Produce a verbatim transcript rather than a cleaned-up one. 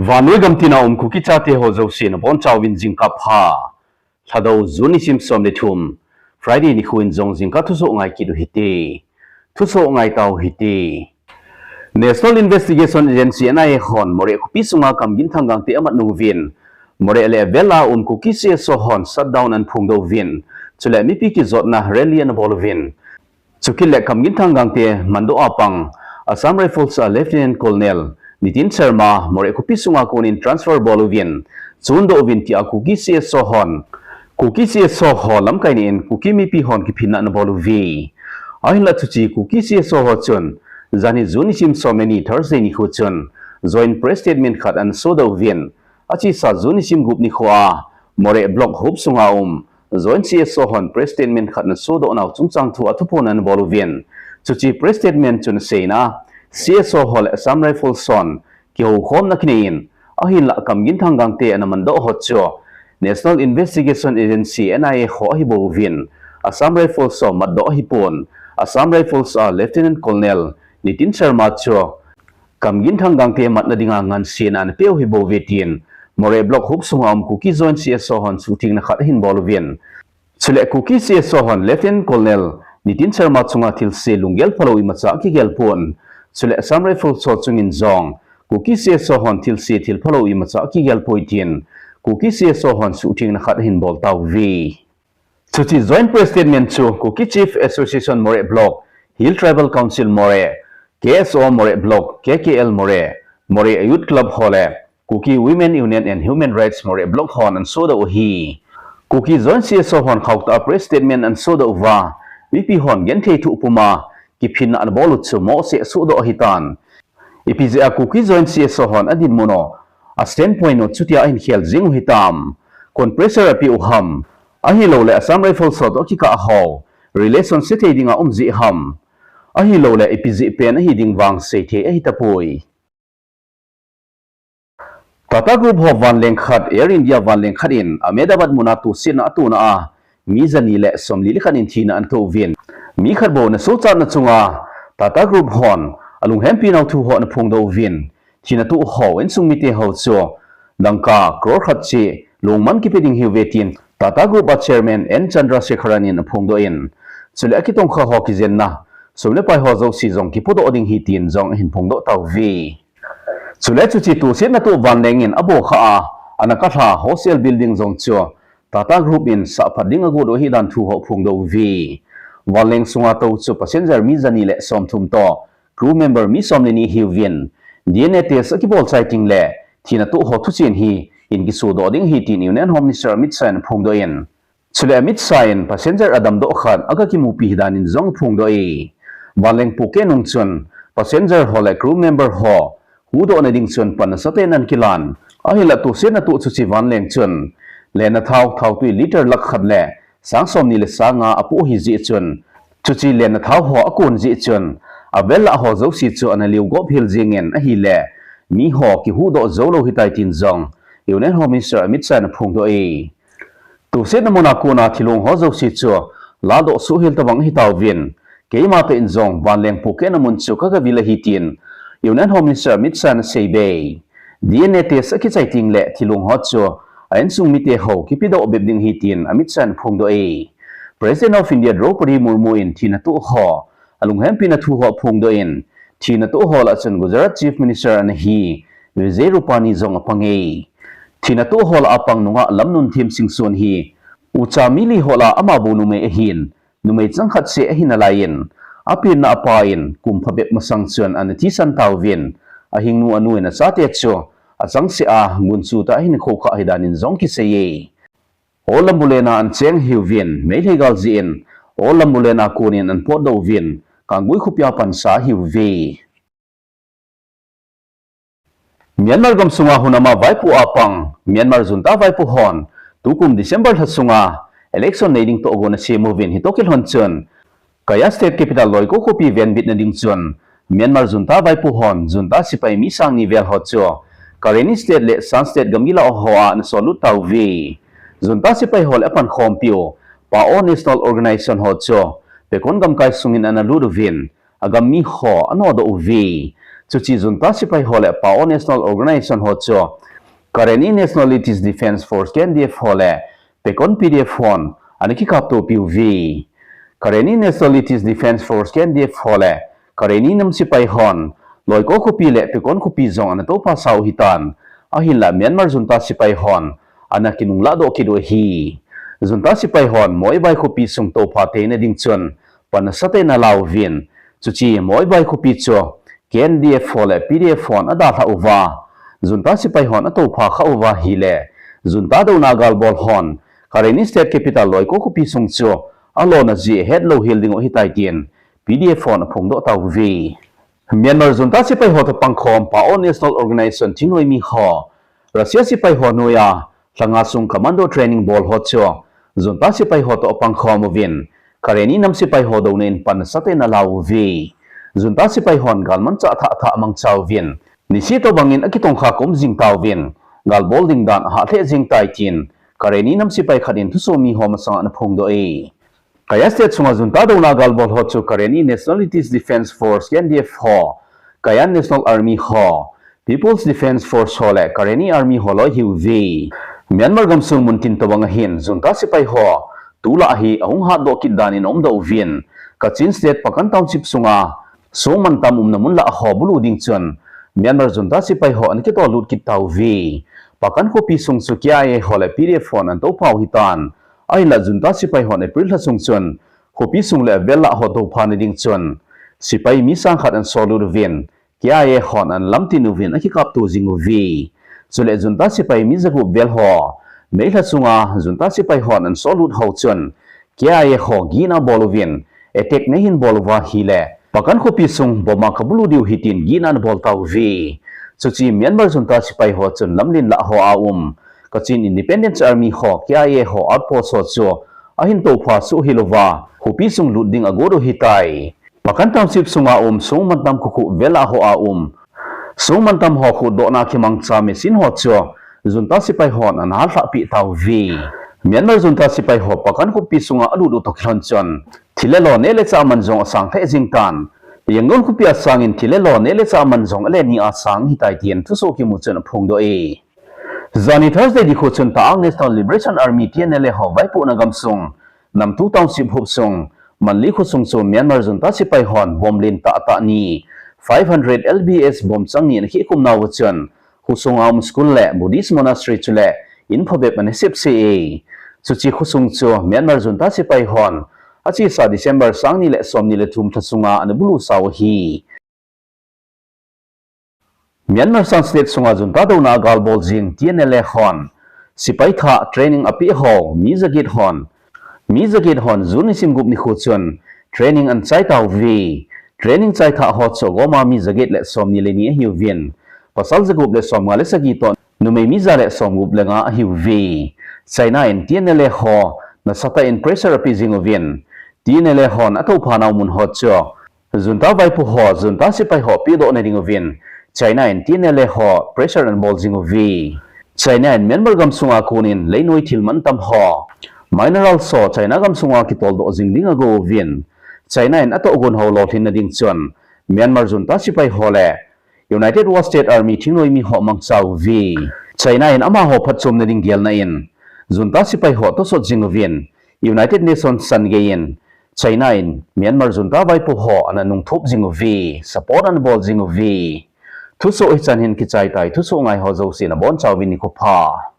Vannoi gam tina um Kuki chate ho jouse nabonchauvin jingkah pha. Lhadou June nisim som le thum, Friday nikho in jong jingkah thusoh ngai kit u hite. Thusoh ngai tau hite. National Investigation Agency, N I A hon Moreh khopi sunga Kamgin Thang Gangte amat nung uvin, Moreh le avel a um Kuki C S O hon shutdown ana phongdoh uvin, chule mipi kijotna rally ana bol uvin. Chukit le Kamgin Thang Gangte mandoh a pang Assam Rifles a Lieutenant Colonel Nitin Sharma Moreh khopi sunga konin transfer bol uvin, chundoh uvin tia Kuki C S O hon, Kuki C S O ho lamkai nin Kuki mipi hon kiphinna ana bol uve. Ahinlah chuche Kuki C S O ho chun, janhi June nisim som le ni Thursday nikho chun, joint press statement khat ana sodoh uvin, achesa June nisim gup nikho a, Moreh Block huop sunga um, Joint C S O hon press statement khat ana sodoh nau chungchang thu a thuphon ana bol uvin. Chuche press statement chun aseina, C S O ho le Assam Rifles hon kihoukhomna kinei in, ahinlah Kamgin Thang Gangte ana mandoh ho chu National Investigation Agency, N I A ho ahi bouvin, Assam Rifles ho matdoh ahipon, Assam Rifles a Lieutenant Colonel Nitin Sharma chu Kamgin Thang Gangte matna dinga ngansena ana peh u ahi bouve tin, Moreh Block huop sunga um Kuki Joint C S O hon suhthengna khat ahin bol uvin. Chule Kuki C S O hon Lieutenant Colonel Nitin Sharma chunga thilse lunggel phalou imacha akigel pon. Chule Assam Rifles ho chungin jong Kuki C S O hon thilse thil phalou imacha akigel poi tin, Kuki C S O hon suhthengna khat ahin bol tauve. Chuche joint press statement chu Kuki Chief Association Moreh Block, Hill Tribal Council Moreh, K S O Moreh Block, K K L Moreh, Moreh Youth Club ho le Kuki Women Union and Human Rights Moreh Block hon ana sodoh u ahi. Kuki Joint C S O hon khohtah a press statement ana sodoh uva, mipi hon genthei thoh puma kiphinna ana bol u chu mohseh sodoh ahitan. Ipi jeh a Kuki Joint C S O hon adinmun u, a standpoint u chutia ahin khel jing u hitam? Kon pressure apeh u ham? Ahilouleh Assam Rifles ho toh akikah ho relation sethei dinga um jeh ham? Ahilouleh ipi jeh pen ahi ding vang seithei ahitapoi. Tata Group ho vanleng khat, Air India vanleng khat in Ahmedabad muna tosetna atona a, mi jani le somli le khat in thina ana toh uvin. Mi khat bou ana sochatna chunga Tata Group hon alunghempi nau thu ho ana phongdoh uvin, thina toh ho insung mite ho chu dangka crore khat cheh lungmon kipe ding ahiuve tin Tata Group a Chairman N Chandrasekharan in aphongdoh in, chule akitongkha ho kijenna, sum le pai ho jouse jong kipodoh ding ahi tin jong ahin phongdoh tauve. Chule chuche tosetna toh vanleng in abohkha a, ana kalha hostel building jong chu Tata Group in sahphat ding agot u ahidan thu ho phongdoh uve. Vanleng sunga tou chu passenger mi jani le somthum toh, crew member mi somleni ahiuvin, D N A test akibol chai tengle thina toh ho thuchen hi hin kisodoh ding ahi tin Union Home Minister Amit Shah in aphongdoh in, chule Amit Shah in passenger adamdoh khat aga kimupi ahidan in jong aphongdoh e. Vanleng pohkeh nung chun passenger ho le crew member ho huhdohna ding chun pan nasatah in ana kilan. Ahinlah tosetna toh chuche vanleng chun lenna thao, thaotui litre lakh khat le sang somni le sang nga apoh ahi jeh chun, chuche lenna thao ho akon jeh chun, avel a ho jouse chu ana liu gop hel jengin ahile, mi ho kihuhdoh joulou ahitai tin jong Union Home Minister Amit Shah in aphongdoh e. Tosetna muna kona thilong ho jouse chu ladoh soh hel tabang ahitauvin, keima tah in jong vanleng pohkehna mun chu kaga vil ahi tin Union Home Minister Amit Shah in aseibe. D N A test akichai tengle thilong ho chu a insung mite ho kipedoh bep ding ahi tin Amit Shah in aphongdoh e. President of India Draupadi Murmu in thina toh ho alunghempina thu ho aphongdoh in, thina toh ho lah a chun Gujarat Chief Minister ana hi Vijay Rupani jong apang e. Thina toh ho lah a pang nungah Lamnunthem Singson hi ucha mi li ho lah a ama bou numei ahin, numei changkhat seh ahi nalaiyin, apenna apa in kum phabep masang chun ana thisan tauvin, ahingnu anu in achate chu achangseh a gunchu tah a ahin khoukhah ahidan in jong kisei e. Aw Lambulena ana cheng ahiuvin, Meitei gal jeh in Aw Lambulena konin ana potdoh uvin, Kanggui khopia pansa ahiuve. Myanmar gamsunga hunama vaipo a pang Myanmar junta vaipo hon tukum December lha sunga election nei ding tohgon asem uvin, hitoh kilhon chun Kayah State Capital Loikaw khopi venbitna ding chun Myanmar junta vaipo hon junta sepai mi sang ni vel ho chu Karenni State le Shan State gamgi lah a ho a ana sollut tauve. Junta sepai ho le apankhompiu Pa'aw National Organization ho chu Pekon gamkai sungin ana lut uvin, agam mi ho anodoh uve. Chuche junta sipai ho le Pao National Organization ho chu Karenni Nationalities Defence Force, K N D F ho le Pekon P D F hon ana kikaptopi uve. Karenni Nationalities Defence Force, K N D F ho le Karenni nam sipai hon Loikaw khopi le Pekon khopi jong ana tophasah u ahitan, ahinlah Myanmar junta sipai hon ana kinunglahdoh kit u ahi. Junta sipai hon Moibai khopi sung topha theina ding chun pan nasatah in ala uvin, chuche Moibai khopi chu K N D F ho le P D F hon adalhah uva, junta sipai hon atopha khah uva ahile, junta douna galbol hon Karenni State Capital Loikaw khopi sung chu alona jeh ahet louhel ding u ahitai tin P D F hon aphongdoh tauve. Myanmar junta sipai ho toh pangkhom Pao National Organization thingnoimi ho Russia sipai ho noiya lhanga sung commando training bol ho chu junta sipai ho toh apangkhom uvin, Karenni nam sipai ho douna in pan nasatah in ala uve. Junta sipai hon galmanchah thah thah amangcha uvin, nisih tobang in akitongkha kom jing tauvin, galbol ding dan ahah lheh jeng tai tin Karenni nam sipai khat in thusoh mi ho masanga ana phongdoh e. Kayah State sunga junta douna galbol ho chu Karenni Nationalities Defence Force, K N D F ho, Kayan National Army ho, People's Defence Force ho le Karenni Army ho loi ahiuve. Myanmar gamsung muntin tobang ahin junta sipai ho tulai hi ahung hatdoh kit dan in aumdoh uvin, Kachin State Pakan Township sunga song mantam umna mun lah ho bulu ding chun Myanmar junta sipai ho ana kitollut kit tauve. Pakan khopi sung chu K I A ho le P D F hon ana topha u ahitan, ahinlah junta sipai hon April lha sung chun khopi sung le avel lah ho tophana ding chun sipai mi sang khat ana sollut uvin, K I A hon ana lamtin uvin akikapto jing uve. Chule junta sipai mi jagup vel ho May lha sunga junta sipai hon ana sollut ho chun K I A ho gihna abol uvin, attack ana hin bol uva ahile, Pakan khopi sung bomb a kabulu diu ahi tin gihna ana bol tauve. Chuche Myanmar junta sipai ho chun lamlen lah ho a um Kachin Independence Army ho, K I A ho outpost ho chu ahin topha soh hel uva, khopi sung lut ding agot u ahitai. Pakan Township sunga um song mantam khukhu vel lah ho a um song mantam ho khuhdohna kimangcha machine ho chu junta sipai hon ana hallhah peh tauve. Myanmar junta sipai ho Pakan khopi sunga alut u toh kilhon chun thil le lo neh le chah man jong asang lheh jeng tan, Yangon khopi a sangin thil le lo neh le chah man jong ale ni a sang ahitai tin thusoh kimu chun aphongdoh e. Jani Thursday nikho chun Ta'ang National Liberation Army, T N L A ho vaipohna gamsung Namtui Township huop sung Manli khosung chu Myanmar junta sipai hon bomb lentah tah ni, five hundred L B S bomb chang ni ana khehkhum nauva chun, khosunga um school le Buddhist monastery chule in phabep ana sepse e. Chuche khosung chu Myanmar junta sipai hon achesa December sang ni le som ni le thum lha sunga ana bulu sau ahi. Myanmar Shan State sunga junta douna galbol jing T N L A hon sipai thah training apeh ho mi jaget hon, mi jaget hon June nisim gup nikho chun training ana chai tauve. Training chai thah ho chu agoma mi jaget le som ni le ni ahiuvin, pasal jagup le som nga le sagi toh numei mi ja le som gup le nga ahiuve. China in T N L A ho nasatah in pressure ape jing uvin, T N L A hon atopha nau mun ho chu junta vaipo ho, junta sipai ho pedohna ding uvin China in T N L A ho pressure ana bol jing uve. China in Myanmar gamsunga konin leinoi thil mantam ho, minerals ho China gamsunga kitoldoh jing ding ago uvin, China in atohgon ho lolhinna ding chun Myanmar junta sipai ho le United Wa State Army thingnoimi ho amangcha uve. China in amaho phatchomna ding gelna in junta sipai ho tosot jing uvin, United Nations san gei in China in Myanmar junta vaipo ho ana nungthop jing uve, support ana bol jing uve. Thusoh hichan hin kichai tai, thusoh ngai ho jouse nabonchauvin nikho pha.